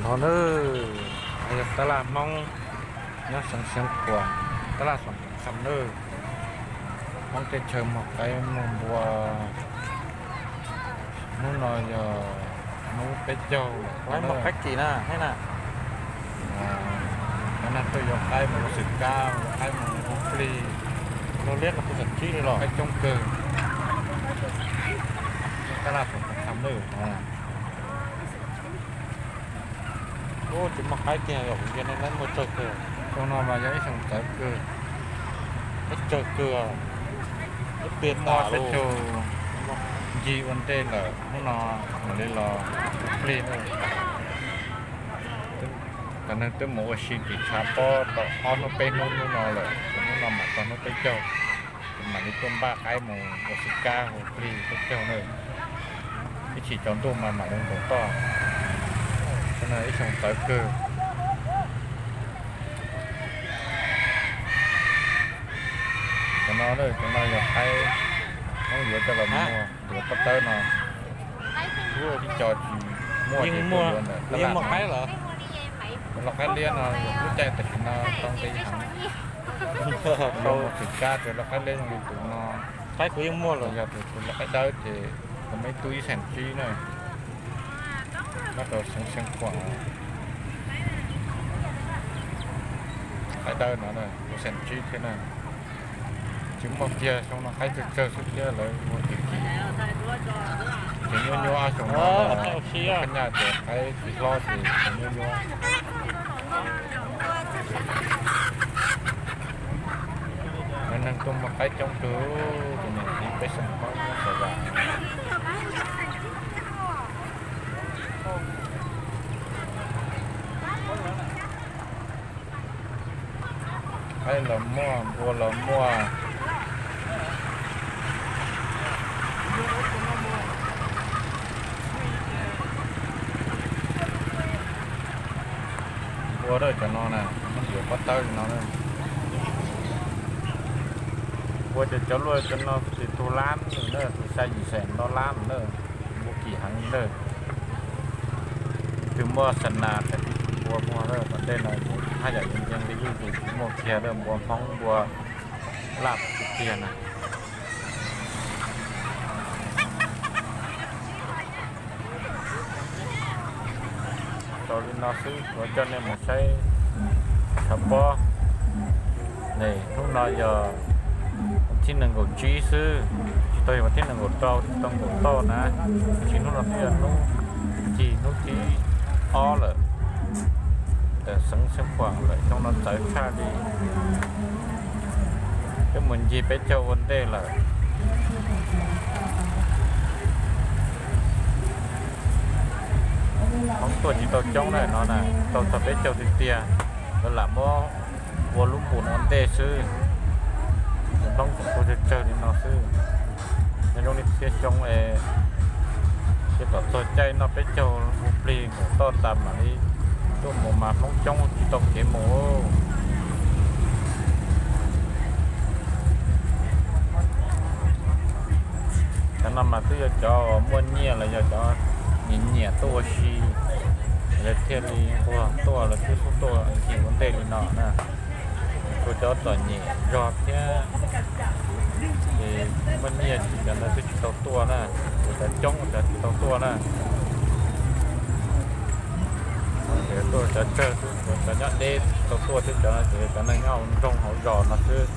Os nawb, yog tab laj Hmoob nyob Xeev Khuam, tab laj Xoom Kham nawb. Hmoob teb chaws muag qaib muag npua. Hnub no yog hnub peb caug lawm, muag qaib kim na, na. Cov neeg tuaj yuav qaib mus ua xwm kab, yuav qaib mus hu plig, los liab rau tus xam tsib li los qaib coob kawg. Tab laj Xoom Kham nawb. Ub, tsis muaj qaib tiag, yog kuv ntsia nej muaj tsawg kawg. Xyoo no mas yog ib xyoo txawv kawg, ib tsawg kawg, ib pliag tas peb caug ncig ua ntej lawm, hnub no mam li los hu plig na. Cov neeg twb mus ua si tim tshav pob tau ob hnub peb hnub hnub no lawm, hnub no mam txog hnub peb caug, ces mam li tuaj npaj qaib mus ua xwm kab hu plig peb caug na. Ib chim tsaus ntuj mas mam li nkaum toj. Ib xyoo txawv kawg. Cov no, cov no yog qaib Hmoob yuav coj los muag, yuav pob tawb no. Ib co tsis muaj ces tuaj yuav ntawm tab laj no. Cov lau qaib liab no lub caij tam sim no tau nqi heev. Yuav mus xwm kab ces lau qaib liab zoo li tus no. Qaib kuv yeej muaj lawm, yog tus lau qaib dawb ces kuv muaj ib tug ib xeem tsib na. Nyob rau Xeev Khuam, qaib dawb no ib xeem tsib thiab na. Tsis muaj kiag, xyoo no qaib tsawg tsawg xwb thiab lawv ua tim tim. Ces nyuaj nyuaj xyoo no, nyaj ces qaib tsis hlob ces nyuaj nyuaj. Cov neeg tuaj muag qaib coob kawg, tus niam txiv peb xeem Hmoob nyob Xav Vas. Qaib los muaj, npua los muaj. Npua cov no na, Hmoob yuav pob tawb li no. Npua cov, cov luaj cov no ces tus lab na, tus xya yim xees ntau lab na, npua kim heev na. Tus muaj xa nas pem tus npua muag lawm tom ntej no, haj yam yeej yeej li zuj zus muaj kiag lawm, npua Hmoob npua laj tiag tiag na. Tau li no xwb, kuv coj nej mus saib tshav pob. Hnub no yog vas thib nees nkaum tsib xwb, tsis tau yog vas thib nees nkaum rau, tsis tau nkaum toj na. Tab sis hnub no twb yog hnub, hnub thib ob lawm ntawm xeev Xeev Khuam lawm, xyoo no txawv tshaj li. Twb mus ncig peb caug ua ntej lawm. Hmoob tuaj tsis tau coob na no na, tau txog peb caug tiag tiag, lawv lam muab ua lub npus no ua ntej xwb. Hmoob tseem tuaj tsawg tsawg li no xwb. Nyob zoo li txhia xyoo es, ces tom txog caij noj peb caug hu plig nkaum toj tas mam li tuaj mus mas Hmoob coob tsis tau kev mus. Cov no mas twb yog cov muaj nyiaj los yog cov nyiam nyiam tuaj ua si, lawv thiaj li nquag tuaj, lawv thiaj xub tuaj ncig ua ntej li no na. Tsuas cov txom nyem zog thiab ces muaj nyiaj ces cov ntawd twb tsis tau tuaj na, tsuas cov coob cov tsis tau tuaj na. Ces tuaj cov tsawg xwb, cov nyob deb tsis tau tuaj xwb, cov no ces cov neeg nyob hauv nroog hauv zos no xwb.